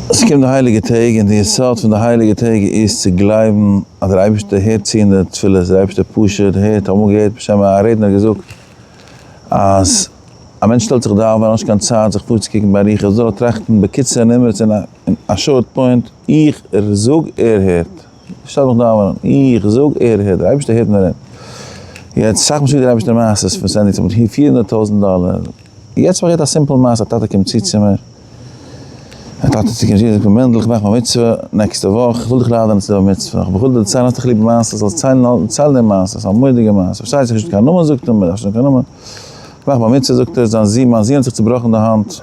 עס קומט די הייליגע טעג און די יסוד פון די הייליגע טעג איז צו גלייבן אז דער אייבערשטער הערט צו אין די תפילות, דער אייבערשטער פשוט הערט, אמאל געהערט בשם א רעדנער געזאגט אז א מענטש שטעלט זיך דאווענען האט נישט קיין צייט זיך פארצוקוקן באריכות, זאל ער טראכטן בקיצור נמרץ אין א short point, איך זאג ער הערט, שטעל מיך דאווענען, איך זאג ער הערט, דער אייבערשטער הערט מיר. יעצט סאך מאל שיקט דער אייבערשטער מעשות פון סענדי צו 400,000 דאלער, יעצט מאך איך א simple מעשה, א טאטע קומט צו צו מיר, א טאטע צו קומט צו זאגט מיר מענדל איך מאך בר מצוה נעקסטע וואך, איך וויל דיך לאדענען צו די בר מצוה, איך וויל דיר דערציילן, האסט דאך ליב מעשות, זאלסט ציילן, דערצייל די מעשה, ס'איז א מורא'דיגע מעשה, פארשטייט זיך נישט קיין נאמען זאגט ער מיר, דארפסט נישט קיין נאמען, איך מאך בר מצוה זאגט ער, זיין זון, מיין זון האט זיך צובראכן די האנט,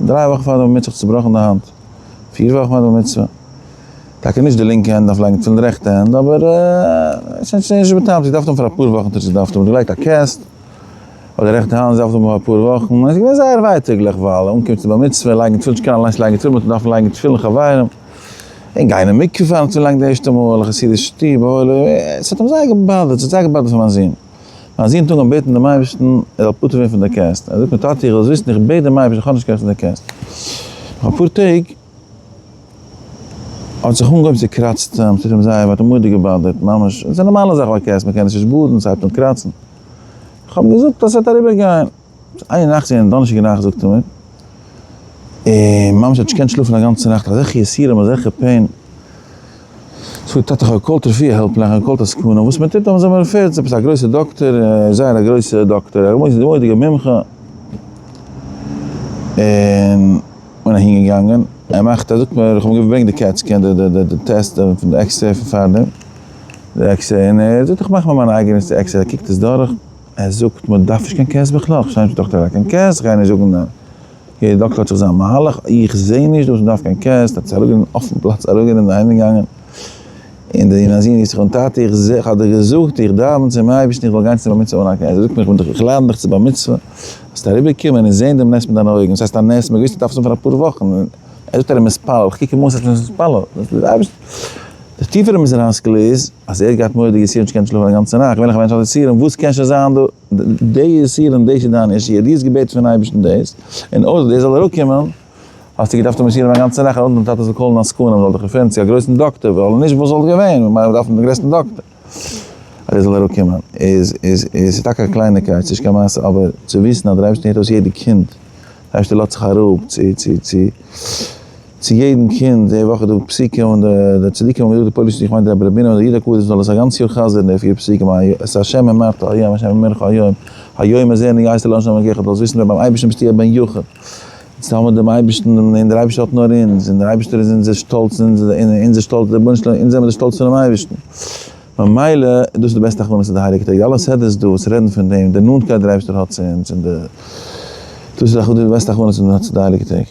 דריי וואכן פאר די בר מצוה האט זיך צובראכן די האנט, פיר וואכן פאר די בר מצוה. טאקע נישט די לינקע הענט דארף לייגן תפילין די רעכטע הענט אבער עס איז נישט בטעם זי דארף האבן פאר אפאר וואכן טוט זי דארף האבן געלייגט א cast אויף די רעכטע האנט זי דארף האבן פאר אפאר וואכן עס איז געווען זייער ווייטאגליך ווייל אנקומען צו בר מצוה לייגן תפילין נישט קענען אליינס לייגן תפילין מען דארף לייגן תפילין חברים און גיין אין מקווה פארן צו לייגן די ערשטע מאל חסידיש שטוב עס האט אים זייער געבאדערט עס האט זייער געבאדערט פאר מיין זון מיין זון האט אנגעהויבן בעטן דעם אייבערשטן ער זאל פטור ווערן פון די cast ער זאגט מיר טאטי איך זאל וויסן איך בעט דעם אייבערשטן איך האב נישט קיין פון די cast נאך אפאר טעג האט זיך אנגעהויבן צו קראצן, ס'טוט אים זייער וויי, האט אים מורא'דיג געבאדערט, ממש, ס'איז א נארמאלע זאך ביי cast, מ'קען עס נישט באדן, ס'הייבט אן קראצן. איך האב אים געזאגט אז ס'וועט אריבער גיין. איין נאכט, ס'איז געווען דאנערשטאג נאכט זאגט ער מיר, און ממש האט נישט געקענט שלאפן א גאנצע נאכט, אזעלכע יסורים, אזעלכע pain. זאגט טאטע איך האב געקאלט רפואה helpline, איך האב געקאלט עסקנים, וואס מען טוט האבן זיי מיר referred צו עפעס א גרויסע דאקטער, זייער א גרויסע דאקטער, א מורא'דיגע מומחה, און. און אהין געגאנגען, ער מאכט, ער זאגט מיר, איך האב אים געברענגט די CAT scan, די די די טעסט פון די x-ray פון פארדעם, די x-ray, און ער זאגט איך מאך מיר מיין אייגענע x-ray, ער קוקט עס דורך, ער זאגט מען דארף נישט קיין cast בכלל, איך פארשטיי נישט דאקטער דארף קיין cast, איך גיי נישט זאגן יעדער דאקטער האט זיך זיין מהלך, איך זע נישט דא אז מען דארף קיין cast, האט עס אראפגענומען אויפן פלאץ אראפגענומען און אהיים געגאנגען, און די און א זון רופט זיך אן טאטי איך זע איך האב דיר געזאגט איך דאווען צום אייבערשטן איך זאל גיין צו בר מצוה אן א cast, ער זאגט מיר איך בין דיך איך לאדן דיך צו בר מצוה. זאלסט אריבער קומען און זען דעם נס מיט דיינע אויגן, וואס הייסט א נס? מ'האט געוואוסט מ'דארף עס האבן פאר אפאר וואכן, ער זאגט ער איז מתפלל, איך קוק אים אן ס'הייסט מתפלל, די טיפערע מוסר השכל איז אז ער האט געהאט מורא'דיגע יסורים נישט געקענט שלאפן א גאנצע נאכט, וועלכע מענטש האט יסורים, וואס קען שוין זיין דא, די יסורים דאס איז דיין ישועה, דו האסט געבעטן פון אייבערשטן דאס, און אויב דאס זאל אראפקומען, האסטו געדארפט האבן יסורים א גאנצע נאכט, און דיין טאטע זאל קאלן עסקנים זאל דיך refer ן צו א גרויסן דאקטער, ווייל נישט וואס וואלט געווען, מ'דארף דעם גרעסטן דאקטער. אז ער זאל אראפקומען איז איז איז טאקע א קלייניקייט ס'נישט קיין מעשה אבער צו וויסן אז דער אייבערשטער הערט אויס יעדע קינד, דער אייבערשטער לאזט זיך אראפ צו צו צו צו יעדן קינד, די וואך איז דא פסוקים און די צדיקים האבן געזאגט די פוילישע איך מיין די רבי רבינו און די איד הקדוש זאל עס א גאנץ יאר חזר'ן די פיר פסוקים את ה' אמרת היום השם יאמרך היום היום הזה נהיית לאנשי אלקיך זאלסט וויסן ביים אייבערשטן ביסטו א בן יחיד. אונז האבן דעם אייבערשטן און דער אייבערשטער האט נאר אונז, און דער אייבערשטער איז אונזער שטאלץ, און אונזער שטאלץ איז דער רבונו של עולם, אונז זעמיר דער שטאלץ פונעם אייבערשטן. ממילא דאס איז די בעסטע הכנה צו די הייליגע טעג, די אלע סדרות דא וואס רעדן פון דעם, די נאנטקייט דער אייבערשטער האט צו אונז, און די, דאס איז די בעסטע הכנה צו די הייליגע טעג.